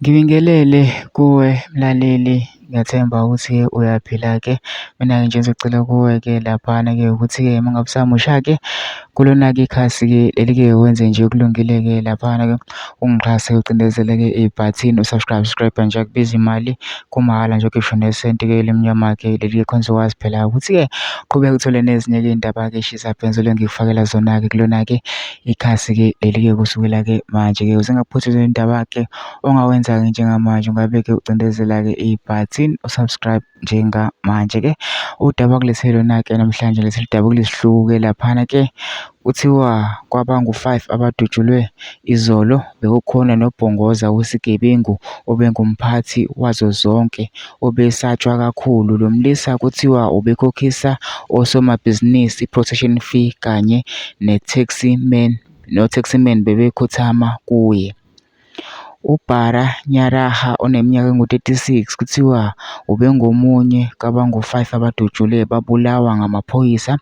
Ngibingelele kuwe mlaleli, ngiyathemba ukuthi uyaphila-ke. Mina-ke nje engizocela kuwe-ke laphana-ke ukuthi-ke uma ngabe usamusha-ke kulona-ke ikhasi-ke leli-ke wenze nje okulungile-ke laphana-ke ungixhase ucindezele-ke ibhathini u-subscribe, subscribe nje akubizi imali kumahhala nje ukhishwe nesenti-ke elimnyama-ke leli-ke khona uzokwazi phela ukuthi-ke uqhubeke uthole nezinye-ke iy'ndaba-ke ey'shisa bhe engizoloku ngikufakela zona-ke kulona-ke ikhasi-ke leli-ke kusukela-ke manje-ke. Ukuze ungaphuthwa izindaba-ke ongawenza-ke njengamanje ungabe-ke ucindezela-ke ibhathini u-subscribe njengamanje-ke. Udaba akulethe lona-ke namhlanje lesi ludaba okulesihluku-ke laphana-ke kuthiwa kwabangu-5 abadutshulwe izolo bekukhona noBhongoza wesigebengu obengumphathi wazo zonke obesatshwa kakhulu. Lo mlisa kuthiwa ubekhokhisa osomabhizinisi i-protection fee kanye ne-taxi man no-taxi man bebekhothama kuye. UBara Nyaraha oneminyaka engu-36 kuthiwa ubengomunye kwabangu-5 abadutshulwe babulawa ngamaphoyisa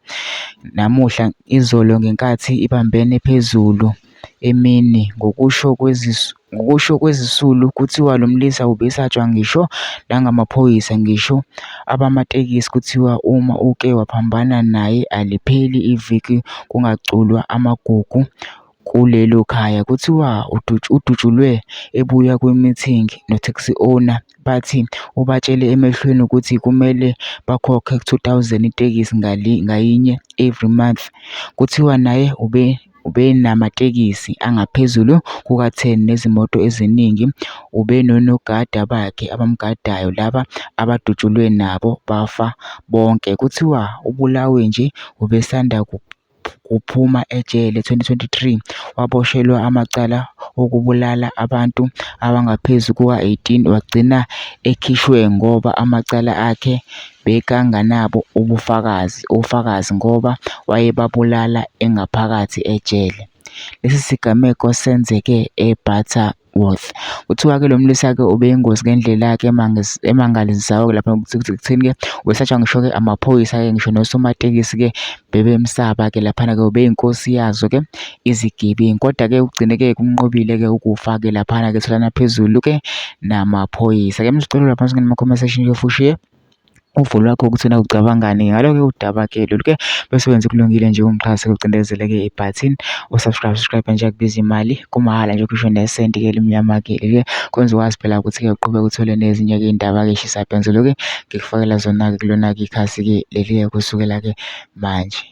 namuhla izolo ngenkathi ibambene phezulu emini. Ngokusho kwezisulu kuthiwa lo mlisa ubesatshwa ngisho nangamaphoyisa ngisho abamatekisi kuthiwa uma uke waphambana naye alipheli iviki kungaculwa amagugu kulelo khaya. Kuthiwa udutshulwe ebuya kwi-meeting no-taxi owner bathi ubatshele emehlweni ukuthi kumele bakhokhe 2 000 itekisi ngayinye every month. Kuthiwa naye ubenamatekisi angaphezulu kuka-10 nezimoto eziningi. Ubenonogada bakhe abamgadayo laba abadutshulwe nabo bafa bonke. Kuthiwa ubulawe nje ubesanda kuphuma ejele 2023 waboshelwa amacala okubulala abantu abangaphezu kuka-18 wagcina ekhishwe ngoba amacala akhe bekanganabo ubufakazi ngoba wayebabulala engaphakathi ejele. Lesi sigameko senzeke eButterworth. Kuthiwa-ke lo mlisa-ke ubeyingozi ngendlela-ke emangalisayo lapha ekutheni-ke ubesatshwa ngisho-ke amaphoyisa-ke ngisho nosomatekisi-ke bebemsaba-ke laphana-ke ubeyinkosi yazo-ke izigebengu. Kodwa-ke ugcine-ke kumnqobile-ke ukufa-ke laphana-ke etholana phezulu-ke namaphoyisa. Ke msicela lapha singene kuma-comment section-ke fushiye uvo lwakho ukuthi wena ucabangani ngalo-ke udaba-ke lolu-ke bese wenza okulungile nje ungixhase ucindezeleke ibhathini u-subscribe subscribe nje akubiza imali kumahhala nje ukhishwe nesenti-ke elimnyama-ke leli-ke kwenza ukwazi phela ukuthi-ke uqhubeke uthole nezinye-ke iy'ndaba-ke ey'shisa bhe ngizoloku ngikufakela zona-ke kulona-ke ikhasi-ke leli-ke kusukela-ke manje.